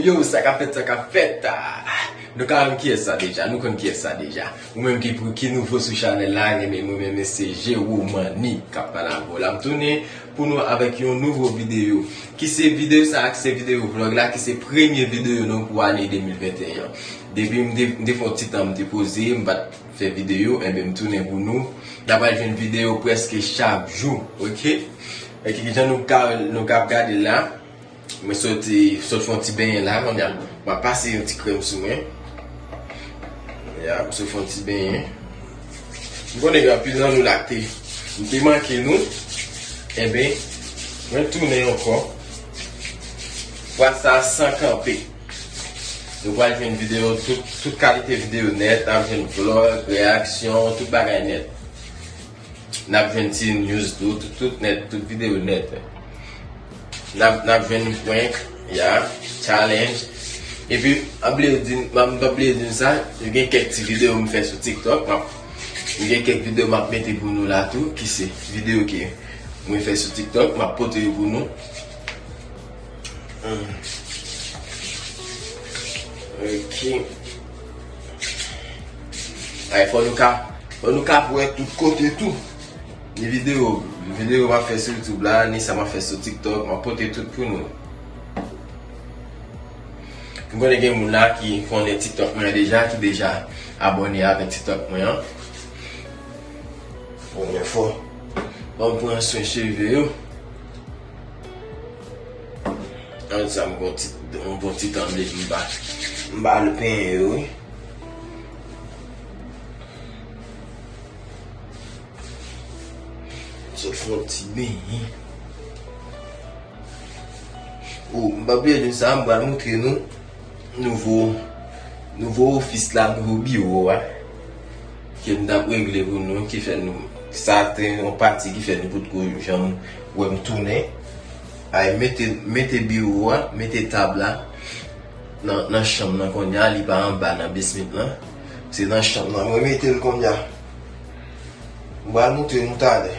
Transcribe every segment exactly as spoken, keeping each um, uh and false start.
Yo, sa k ap fèt, sa k ap fèt? Ah, nou ka konn kiyès sa deja, nou konn kiyès sa deja. Ou menm ki, ki nouvo sou chanèl la, renmen mwen, men se Jero Money k ap pale avè w la. M tounen pou nou avèk yon nouvo videyo. Ki se videyo sa a, ki se videyo vlòg la, ki se premye videyo nou pou ane de mil venteyen an. Depi m te, m te fè yon ti tan, m te poze, m pa t fè videyo, enben m tounen pou nou. N a pral jwenn videyo prèske chak jou, oke? Oke, kijan nou ka, nou ka ap gade la. Mwen soti, sot fè yon ti benyen la, kounye a, m ap pase yon ti krèm sou mwen. Ya, m sot fè yon ti benyen. M konnen gen anpil nan nou la ki te, m te manke nou. Enben, mwen tounen ankò. Fwa sa a san kanpe. Nou pral jwenn videyo, tout, tout kalite videyo nèt, n ap jwenn vlòg, reyaksyon, tout bagay nèt. N ap jwenn ti news tou, tout, tout nèt, tout videyo nèt. N ap, n ap jwenn prank, ya, challenge. Epi, m ap bliye di, m ap, m p ap bliye di nou sa, nou gen kèk ti videyo m fè sou TikTok, m ap, nou gen kèk videyo m ap mete pou nou la tou, ki se videyo ke mwen fè sou TikTok, m ap pote yo pou nou. Hmm. Ok. Ay, fò nou ka, fò nou ka wè tout kote tou. Ni videyo, videyo m ap fè sou YouTube la, ni sa m ap fè sou TikTok, m ap pote tout pou nou. M konnen gen moun la ki konnen TikTok mwen an deja, ki deja abòne avèk TikTok mwen an. Premye fwa. Ban m pran swen cheve yo. An sa m gon ti, m gon ti tan m leve m pa, m pa al penyen yo, wi. Sot fè yon ti benyen. O, m pa bliye di sa, m pral montre nou nouvo, nouvo ofis la, nouvo biwo a. Ke m t ap regle pou nou, ki fè nou, sa te yon pati ki fè nou potko janm wè m tounen. Ay, mete, mete biwo a, mete tab la nan, nan chanm nan kounye a, li pa anba nan basement lan. Se nan chanm nan mwen mete l kounye a. M pral montre nou talè.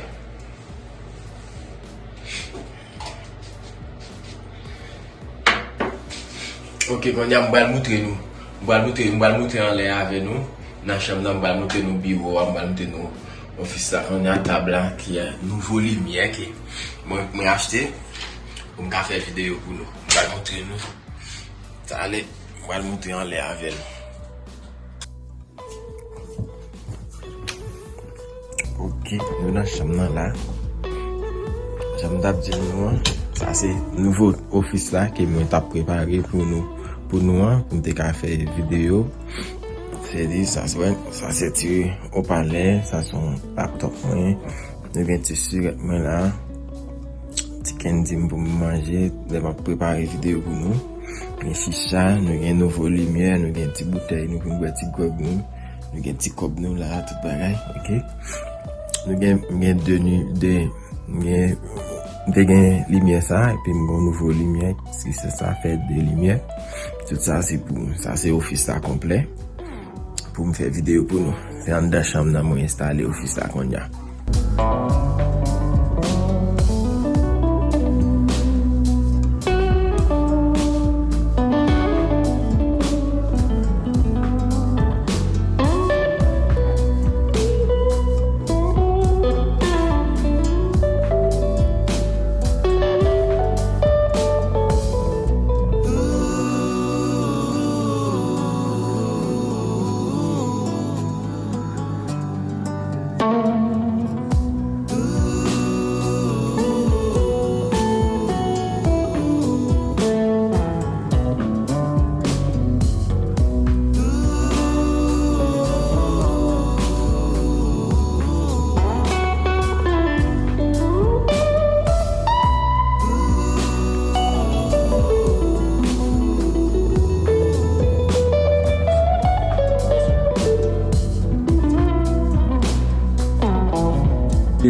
Ok, kounye a m pral montre nou. M pral montre, m pral montre anlè avè nou. Nan chanm nan, m pral montre nou biwo a, m pral montre nou ofis la. Kounye a tab la, ki a nouvo limyè ke mwen, mwen achte pou m ka fè videyo pou nou. M pral montre nou. Talè, m pral montre anlè avè nou. Ok, nou nan chanm nan la. Jan m t ap di nou an, sa se nouvo ofis la ke mwen t ap prepare pou nou, pou nou an, pou m te ka fè videyo. Se li, sa se, sa se ti opalè, sa se yon laptop mwen. Nou gen ti sirèt mwen la. Ti candy m pou m manje, lè m ap prepare videyo pou nou. Gen chicha, nou gen nouvo limyè, nou gen ti boutèy nou pou n bwè ti gwòg nou. Nou gen ti kòb nou la, tout bagay, ok? Nou gen, gen de ni, de, gen, m te gen limyè sa, epi m gen nouvo limyè, ki se sa fè de limyè. Tout sa se pou, sa se ofis la konplè. Pou m fè videyo pou nou. Se anndan chanm nan mwen enstale ofis la kounye a.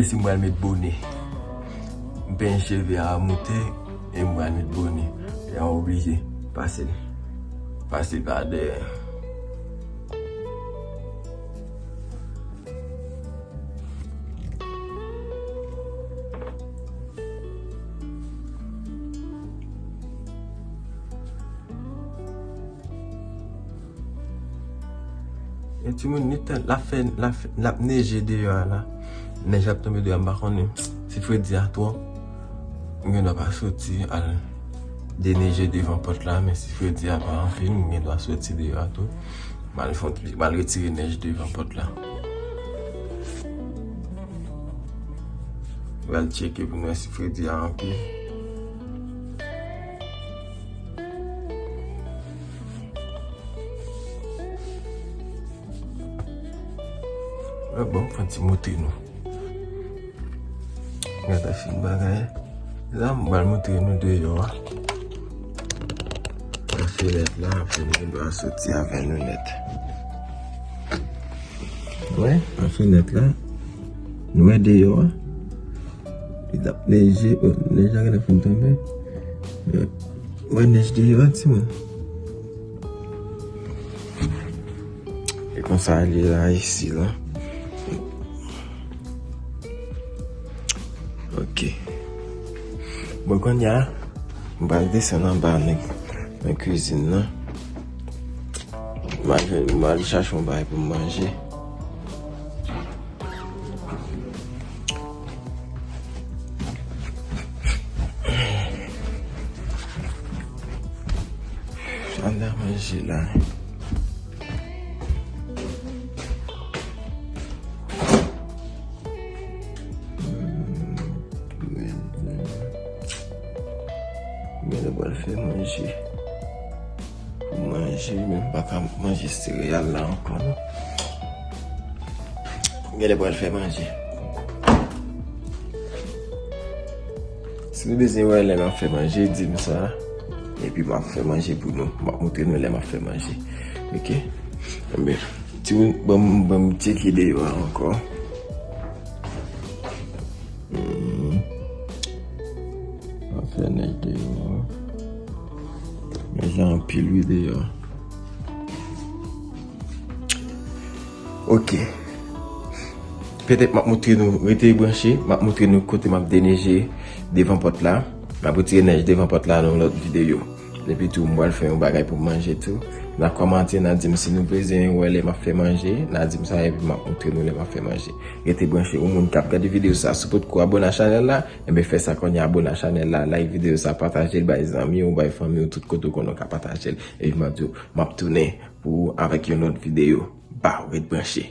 Mesi, m pral met bone. M penyen cheve a moute e m pral met bone. E a oblije pase, pase pa dèyè. Timoun, li tan, l ap fè, l ap fè, l ap neje deyò a la. Nèj ap tonbe deyò a, m pa konnen. Si fredi a twòp, m gen dwa pa soti al deneje devan pòt la, men si fredi a pa anpil, m gen dwa soti deyò a tou. M al fè yon ti, m al retire nèj devan pòt la. M al tcheke pou m wè si fredi a anpil. Mwen bon, fè ti montre nou. Gade fin bagay. La, m pral montre nou deyò a. Nan fenèt la, apre nou gen dwa soti avè nou nèt. Wè, nan fenèt la. Nou wè deyò a. Li t ap neje, oh, nèj la genlè fin tonbe. Wè nèj deyò a, timoun. E konsa l ye la, isi la. Ok. Bon, kounye a, m pral desann anba nan, nan kwizin nan. M al, m al chache yon bagay pou m manje. Sa n ta manje la? Hmm, genlè pral fè manje. Pou manje, men m pa ka manje sereyal la ankò, non. Genlè pral fè manje. Si nou bezwen wè lè m ap fè manje, di m sa. Epi m ap fè manje pou nou. M ap montre nou lè m ap fè manje. Ok? Enben, timoun, ban m, ban m tcheke deyò a ankò. Hmm. Afè nèj deyò. Nèj la anpil wi deyò. Ok. Petèt m ap montre nou, rete branche, m ap montre nou kote m ap deneje devan pòt la. M ap retire nèj devan pòt la nan yon lòt videyo. Epi tou, m pral fè yon bagay pou m manje tou. N a kòmante, n a di m si nou bezwen wè lè m ap fè manje, n a di m sa epi m ap montre nou lè m ap fè manje. Rete branche, ou moun k ap gade videyo sa, si w potko abòne a chanèl la, enben fè sa kounye a, abòne a chanèl la, like videyo sa, pataje l bay zanmi w, bay fanmi w, tout kote w konnen w ka pataje l. Epi m ap di w, m ap tounen pou ou avèk yon lòt videyo. Ba, rete branche.